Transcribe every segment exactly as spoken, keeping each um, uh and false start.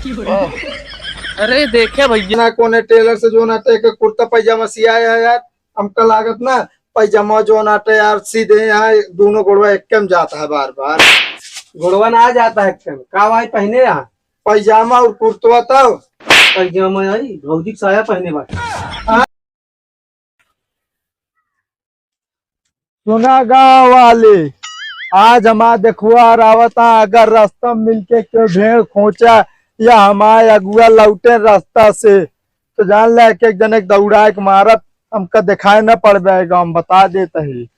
अरे देखे भैया, ना कोने टेलर से जौन आटे एक कुर्ता पैजामा सियाया है यार, हमका लागत ना पैजामा जौन आटे यार सीधे यहाँ दोनों गोड़वा एक में जाता है बार बार। गोड़वा ना जाता है एक में। का भाई पहने यहाँ? पैजामा और कुर्तवा तब। पैजामा आई, भौजी के साया पहने बाटे। सुना गाँव वाले, आज हमार देखुआर आवता, अगर रास्ता में मिलके केहू भेड़ खोचा या हमार अगुआ लौटे रास्ता से, तो जान ले एक एक जने के दौड़ा के मारब, हमका देखाए न पड़बे गाँव में, बता देत ही।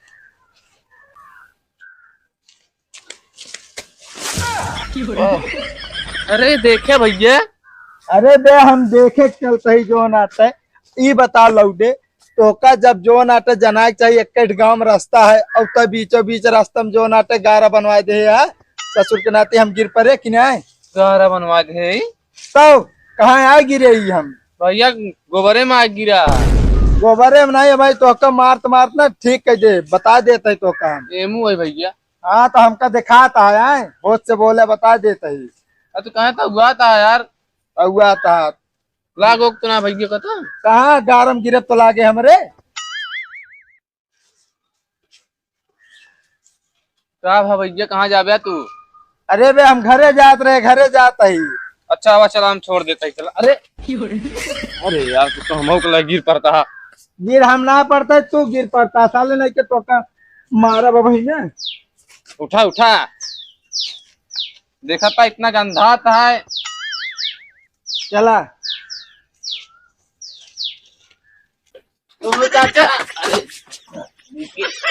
अरे देखे भैया। अरे बे, हम देखे के चलते ही जौन आटे। ई बता लौडे, तोका जब जौन आटे जना के चाहिए, एक गाँव में रास्ता है और तब बीचों बीच रास्ता में जौन आटे गारा बनवा दे है, ससुर के नाते हम गिर पड़े कि नहीं? गारा बनवा दे। तो कहाँ आ गिरे ही हम? भैया, गोबरे में आ गिरा। गोबरे में नहीं है भाई, तोका मारत मारत ना ठीक कर दे, बता देते ही तोका हम। एमू है भैया। हाँ, तो हमका दिखाता है, हैं? होश से बोले, बता देते ही। आ, तो कहाँ था हुआ था यार? हुआ था। लाग ओक तो ना भैया कता? कहाँ गारम गिरत तो लागे हमरे। का भा भैया, कहाँ जाबे तू? अरे बे, हम घरे जात रहे, घरे जात ही। अच्छा, आवा, चला, हम छोड़ देते ही, चला। अरे, अरे यार, तू तो हमहू के लगे गिर पड़ता है। गिर हम ना पड़ते, तू गिर पड़ता, साले नहीं के तोका मारा बाबा ही ना। उठा, उठा। देखा था, इतना गंधात है। चला। दोनों चाचा, अरे।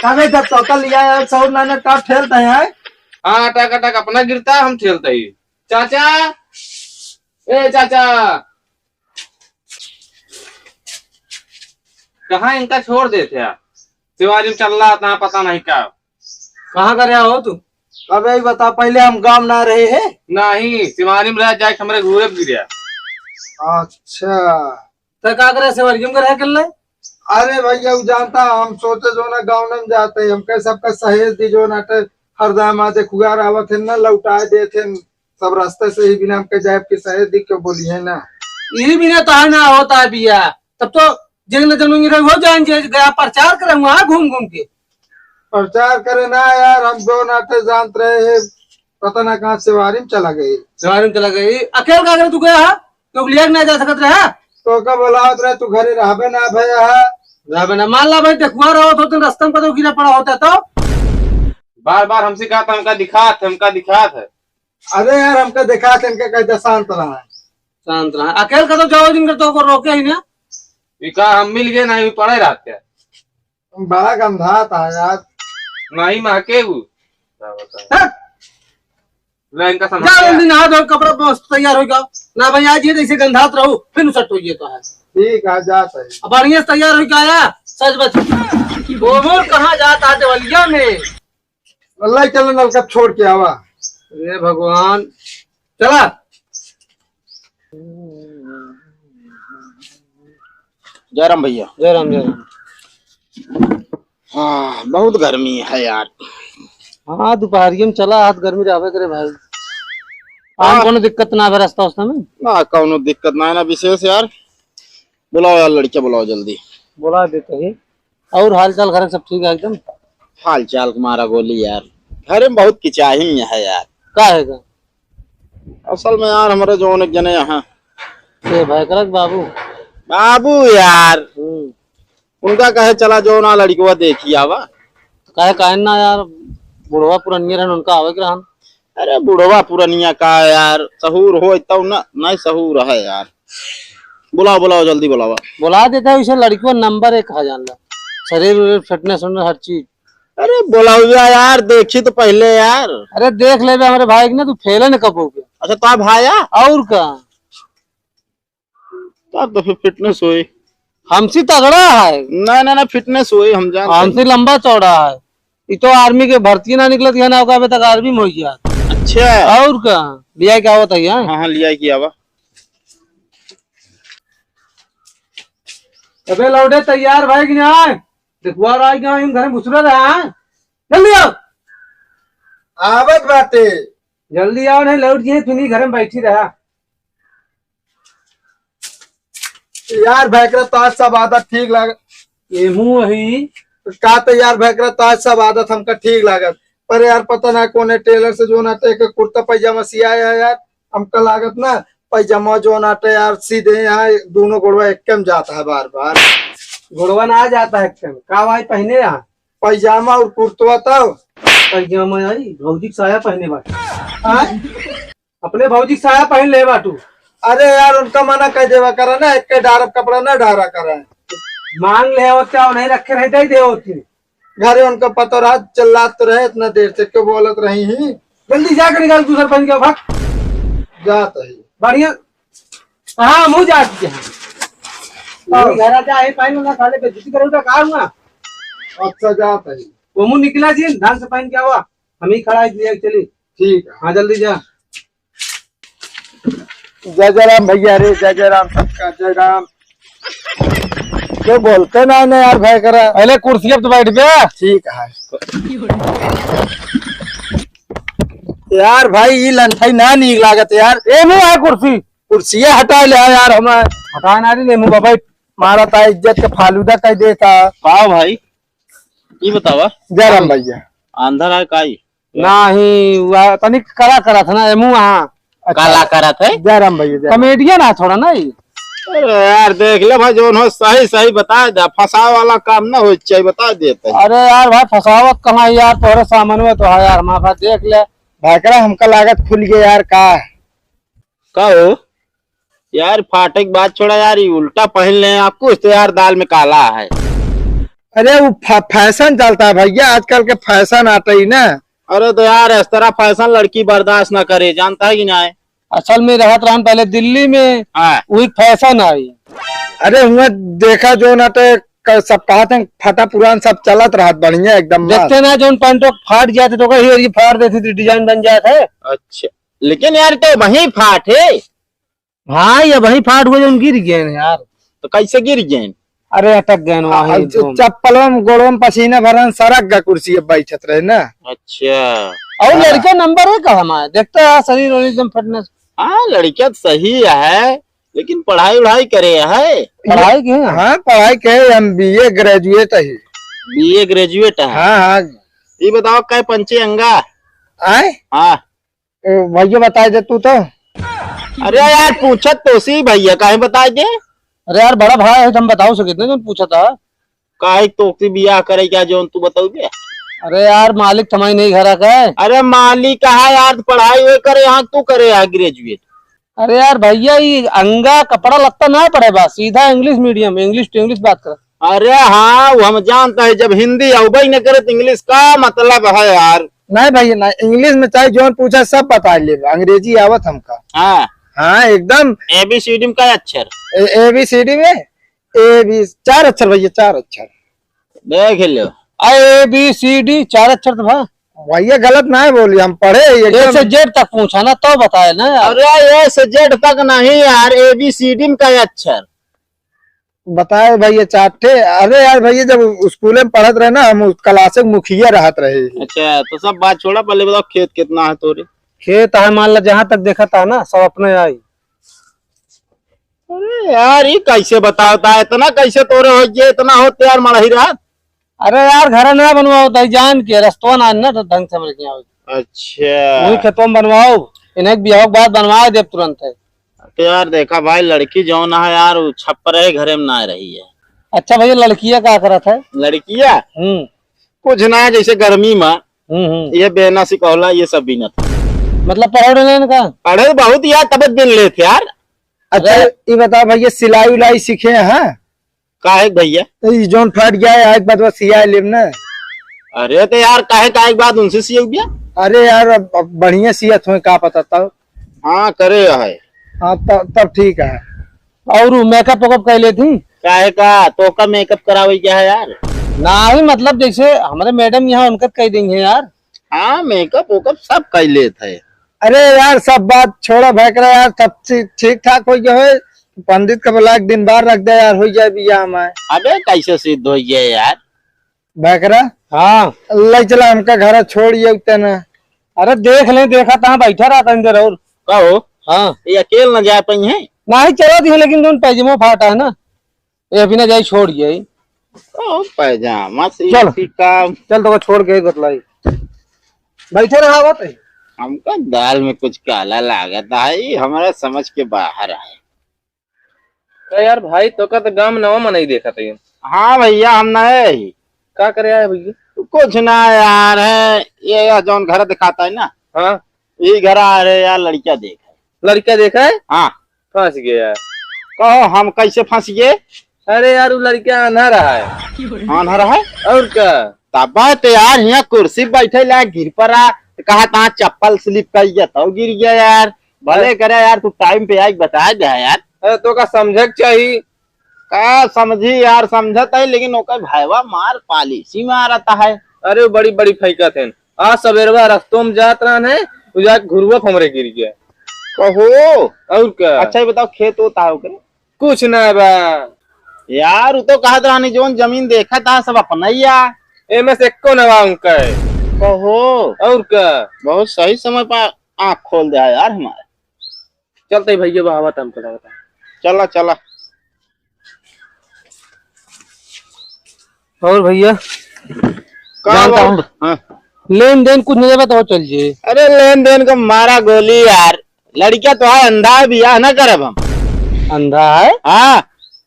तबे जब तोका लिया यार, सौर नाना का ठेलता है, हैं? हाँ, अटक अटक अपना गिरता, हम ठेलता ही। चाचा, ए चाचा, कहाँ इनका छोड़ देते हैं? तिवारी में चल रहा था, पता नहीं का। कहाँ का रहा हो तू? अबे, ई बता, पहले हम गाँव ना रहे हैं? नहीं, सिवानी में रह जाए, हमरे घूरे भी गिरा। अच्छा। तो का करे, सिवानी में रह कर ले? अरे भैया, वो जानता, हम सोचे जो ना गाँव में जाते हैं, हमके सबका सहेज दी, जो ना ते हरदम आ देखुआर आवत है ना, लौटाए देते हैं, सब रास्ते से ही बिना हमके जाए के सहेज दी, क्यों बोली है ना? यही बिना तो है ना होता है भैया, तब तो जेंग न जनूंगी रही हो जान जे गया प्रचार करे वहाँ घूम घूम के। प्रचार करे ना यार, हम जो नाते जानत रहे हैं, पता ना कहाँ सिवारी में चला गए। सिवारी में चला गए। अकेल का अगर तू गया है, तो लिया के ना जा सकत रहे। तो का बोलावत रहे, तू घरे रहबे ना भया है। रहबे ना। मान ला भाई, देखुआ रहो तो तुम रास्ता में कतौ गिरा पड़ा होता तो। बार बार हमसे कहा था, हमका दिखात है, हमका दिखात है। अरे यार, हमका दिखात है, इनका कहते शांत रहा है। शांत रहा। अकेल का तो जाओ दिन का तो को रोके ही ना। ये का हम मिल गए ना, ये पड़े रहते हैं। बड़ा गंधात है यार। नहीं महके वो। हट! ले इनका समझ जा गया। जल्दी नहा धो, कपड़ा मस्त तैयार हो जाओ। ना भाई, आज ये जैसे गंधात रहो, फिर उसट हो ये तो है। ठीक है, जात है। अब बढ़िया से तैयार हो के आया, सज बज। वो मोर कहाँ जात आज देवलिया में? अल्लाह, चलो नलका छोड़ के आवा। अरे भगवान, चला। जयराम भैया। जयराम, जयराम। हाँ, बहुत गर्मी है यार। हाँ, दोपहरिये में चला, हाथ गर्मी रहबे करे भाई। आम हाँ। कौनो दिक्कत ना है रास्ता उस्ता में? ना, कौनो दिक्कत ना है ना विशेष यार। बुलाओ यार, लड़के बुलाओ जल्दी। बुला देते ही। और हाल चाल घर के सब ठीक है एकदम? हाल चाल के मारा गोली यार, घर में बहुत किचाही में है यार। का है का? असल में यार, हमारे जो एक जने यहाँ ये भयकरक बाबू। बाबू यार, हम्म। उनका कहे चला जो ना लड़कवा देखी आवा। तो कहे काहे ना यार, बुढ़वा पुरनिया रहन, उनका आवे के रहन। अरे बुढ़वा पुरनिया का यार, सहूर हो तब ना, नहीं सहूर है यार। बुलाओ, बुलाओ, जल्दी बुलावा। बुला देता है उसे, लड़कियों नंबर एक है, जान ला। शरीर उरीर, फिटनेस उटनेस, हर चीज। अरे बुलाओ यार, देखी तो पहले यार। अरे देख ले बे, हमारे भाई के ना, तू फेले न कबो के। अच्छा, तो भाई आ? और का? तब तो फिर फिटनेस होई। हमसे तगड़ा है। ना, ना, ना, फिटनेस होई, हम जानते हमसे हैं। लंबा चौड़ा है। ये तो आर्मी के भर्ती ना निकलत है ना, ओका अबे तक आर्मी में हो गया। अच्छा। और का? लिया क्या होता है? हाँ, हाँ, लिया कि आवा। अबे लौटे तैयार भाई कि ना? देखुआ रहा है कि हम घर में घुसरे रहा है। जल्दी आओ। आवत बाटे। जल्दी आओ, नहीं लौट जाए, तू नहीं घर में बैठी रहा। यार भैकरा, तो आज सब आदत ठीक लागत। एहू वही। का तो यार भैकरा, तो आज सब आदत हमका ठीक लागत, पर यार पता ना कौने टेलर से जो ना टे के कुर्ता पैजामा सियाया है यार, हमका लागत ना पैजामा जो ना टे यार, सीधे यहाँ दोनों गोड़वा एक में जाता है बार बार। गोड़वा ना जाता है एक में। का भाई पहने यहाँ? पैजामा और कुर्तवा तब। पैजामा आई, भौजी के साया पहने बाटे। हाँ? अपने भौजी के साया पहन ले बाटू। अरे यार, उनका मना कर देवा करा ना, एक के डारब कपड़ा ना डारा करा। मांग ले होते और नहीं रखे रह दे दे होती। घरे उनका पता रहा, चिल्लात तो रहे इतना देर से, क्यों बोलत रही ही? जल्दी जाकर निकाल दूसर पहन के भाग। जात ही। बढ़िया। हाँ, मुँह जात के हैं। घर आ जाए, पहन ना साले बेइज्जती करूँगा, का हुआ? अच्छा, जात ही। वो मुँह निकला जी, ढंग से पहन के आवा। हम ही खड़ा है, चली। ठीक है। हाँ, जल्दी जा। जय जय राम भैया रे, जय जय राम, सबका जय राम। क्यों बोलते ना, ना यार भैकरा। पहले कुर्सी पे तो बैठ गया। ठीक है। यार भाई, ये लंठाई ना नीक लागत यार। ए, नहीं है कुर्सी। कुर्सी हटा ले यार, हमें। हटा ना रे, ले मुँह बाबा। मारा था इज्जत के फालूदा कर देता। का भाई, ये बतावा। जय राम भैया। अंदर आए काई? नाही, वह तनिक कला करत है ना, एमू वहाँ। अच्छा। कला करत है? जय राम भैया, जय राम। Comedian है थोड़ा ना ये। अरे यार, देख ले भाई, जोन हो सही सही बता दे, फंसावे वाला काम ना हो चाहिए, बता देते हैं। अरे यार भाई, फंसावत कहाँ यार, तोहरे सामने में तो है यार, हमारे पास देख ले। भैकरा, हमका लागत खुल गया यार, का? का हो? यार, फाटे के बात छोड़ा यार, ये उल्टा पहन ले आप, कुछ तो यार दाल में काला है। अरे, वो फै-, फैशन चलता है भैया, आजकल के फैशन आता ही ना। अरे तो यार, इस तरह फैशन लड़की बर्दाश्त ना करे, जानता है कि ना है? असल में रहत रहन पहले दिल्ली में, हाँ। वही फैशन आई। अरे, हुआ देखा जो ना तो क-, सब कहत हैं, फटा पुरान सब चलत रहत बढ़िया एकदम मस्त। देखते ना, जोन पैंटो फाट जाते तो कही, "ये फाड़ देती थी, design बन जात है।" अच्छा, लेकिन यार, तो वहीं फाट है। हाँ, ये वहीं फाट हुए, जोन गिर गए हैं यार। तो कैसे गिर गए हैं? अरे, अटक गए हैं आ, वहीं आ, च-, एकदम। चप्पलों में, गोड़ों में पसीना भरन, सरक गा कुर्सी पे बैठत रहे ना। अच्छा। और हाँ। लड़के number एक है हमारे, देखता है शरीर और एकदम fitness। हाँ, लड़किया तो सही है, लेकिन पढ़ाई वढ़ाई करे है? पढ़ाई के है? हाँ, पढ़ाई के है, हम B A graduate है। B A graduate है? हाँ, हाँ। ये बताओ, कै पंचे अंगा? आए? हाँ। ए, भैया बताए दे तू तो। अरे यार, पूछत तो सी भैया, काहे बताए दे? अरे यार, बड़ा भाई है, तुम बताओ से कितने दिन पूछा था? काहे तोसी बियाह करे क्या, जोन तू बताऊ बे? अरे यार, मालिक तुम्हारी नहीं घर आ गए। अरे मालिक कहा यार, पढ़ाई वे करे, यहाँ तू करे यार graduate। अरे यार भैया, ये अंगा कपड़ा लत्ता ना पड़े बा, सीधा English medium, English to English बात कर। अरे हाँ, वो हम जानता है, जब हिंदी अउबे न करे तो English का मतलब है यार? नहीं भैया, नहीं, English में चाहे जोन पूछा, सब बता लेबे, अंग्रेजी आवत हमका। हाँ। हाँ, एकदम। A B C D में का अक्षर? ए, A B C D में? A B, चार अक्षर भैया, चार अक्षर। देख लो। आ, A B C D, चार अक्षर तो भा। भैया गलत ना है बोली, हम पढ़े ही A एकदम। से Z तक पूछा ना, तो बताए ना यार। अरे, A से Z तक नहीं यार, A B C D में का अक्षर? बताए भैया, चार ठे। अरे यार भैया, जब स्कूल में पढ़त रहे ना, हम उस क्लास के मुखिया रहत रहे। अच्छा, तो सब बात छोड़ा, पहले बताओ खेत कितना है तोरे? खेत है, मान ला, जहाँ तक देखा था ना, सब अपने आई। अरे यार, ये कैसे बतावता है? इतना कैसे तोरे हो गए? इतना होते यार, मड़ही रहत। अरे यार, घर ना बनवाओ, तई जान के रस्तवा ना, ना तो ढंग से हमरे के यहाँ। अच्छा। वही खेतवा में बनवाओ, इन्हें बियाह के बाद बनवा देब तुरंत है। तो यार, देखा भाई, लड़की जौन है यार, वो छप्पर है, घरे में ना रही है। अच्छा भैया, लड़किया का करत है? लड़किया? हम्म। कुछ ना, जैसे गर्मी में हम्म, हम्म। ये बेना सिकौला, ये सब बीनत। मतलब पढ़े उढ़े लेन का? पढ़े बहुत यार, तब दिन लेत यार। अच्छा, अरे। ये बताओ भैया, सिलाई उलाई सीखे हैं? काहे के भैया? तो ई जौन फाट गया है, आज बाद सिया लेब ना। अरे तो यार, काहे, काहे के बाद उनसे सियऊ गया? अरे यार, अब, अब बढ़िया सियत होए, का पता तब। हाँ, करे है। हाँ, तब, तब ठीक है। और मेकअप वेकअप कर लेती? काहे का? तो का मेकअप करावे क्या है यार? नाही, मतलब जैसे हमारे मैडम यहाँ उनका कह देंगे यार। हाँ, मेकअप वेकअप सब कर लेत है। अरे यार, सब बात छोड़ा भैकरा यार, सब ठीक, ठीक ठाक हो गया है। पंडित का बुला के दिन बार रख दे यार, हो जाए बियाह हमारे। अबे कैसे सिद्ध हो गया यार? भैकरा? हाँ। ले चला हमका घर छोड़ ये उतना। अरे देख ले, देखा तहाँ बैठा रहा तनी देर और। का हो? हाँ। ये अकेल न जा पाई है? नाही, चला दी, लेकिन जौन पैजमो फाटा है ना। ए, अभी ना जाई, छोड़ गई। ओ, पैजामा से चल। इसी काम। चल, तो छोड़ के बतलाई। बैठे रहा बात है। हमका दाल में कुछ काला लागत है, ये हमारा समझ के बाहर है। अरे यार भाई, तो का तो गांव में नवा मनई देखत है। हाँ भैया, हम नए ही। का करे आए भैया? कुछ ना यार, है ये, ये जौन घर दिखाता है ना, हाँ। ये घर आ रहे यार, लड़कियां देखे। लड़का देखा है? हाँ। फंस गया। कहो, हम कैसे फंस गए? अरे यार, वो लड़का आंधा रहा है। आंधा रहा है? और का? तब तो यार, यहाँ कुर्सी बैठे ला, गिर पड़ा, तो कहा, "तहाँ चप्पल slip कर गया, तो गिर गया यार।" भले अरे करे यार, तू time पे आके बता दे यार। अरे, तो का समझे के चाही? का समझी यार, समझत है, लेकिन ओकर भाईवा मार पॉलिसी मारत है। अरे, बड़ी बड़ी फेंकत है। आज सवेरवा रस्तों में जात रहन है, उ जाके घुरुआ पे हमरे गिर गया। कहो। और का? अच्छा, ये बताओ, खेत होता है ओकरे? कुछ ना बा। यार, उ तो कहत रहनी, जौन जमीन देखत है, सब अपना ही है। एमे से एको ना बा उनका है। कहो। और का? बहुत सही समय पर आँख खोल दिया यार हमारे। चलते ही भैया, बहावत हमको लगता है। चला, चला। और भैया, का जानता बाबू? हूँ, हाँ। लेन देन कुछ नहीं देवे तो चल जे। अरे, लेन देन का मारा गोली यार, लड़किया तो है, अंधा है, बियाह ना करब हम। अंधा है? हाँ।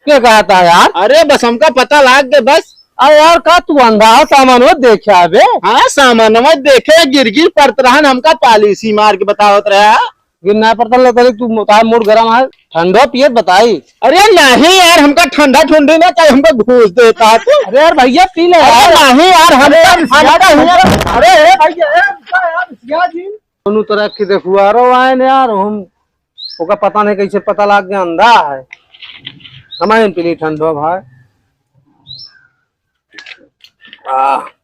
के कहता है यार? अरे, बस हमका पता लाग गए बस। अरे यार, का तू अंधा है? सामान वो देखे आवे? हाँ, सामान वो देखे, गिर गिर पड़त रहन, हमका पॉलिसी मार के बतावत रहा। गिर ना पड़ता, ले तले तू, तार मूड गरम है, ठंडा पियत बताई। अरे नहीं यार, हमका ठंडा ठंडी ना चाहिए, हमका घूस देता है तू। अरे यार भैया, पी ले अरे यार। नहीं यार, हमका, अरे यार, हमका यार, नहीं। अरे, ए भैया, ए, रुका यार, सिया जी। दोनों तरह के देखुआरो आए न यार, हम ओका पता नहीं कैसे पता लाग गया, अंधा है। हमारे पी ली ठंडो भाई। आह।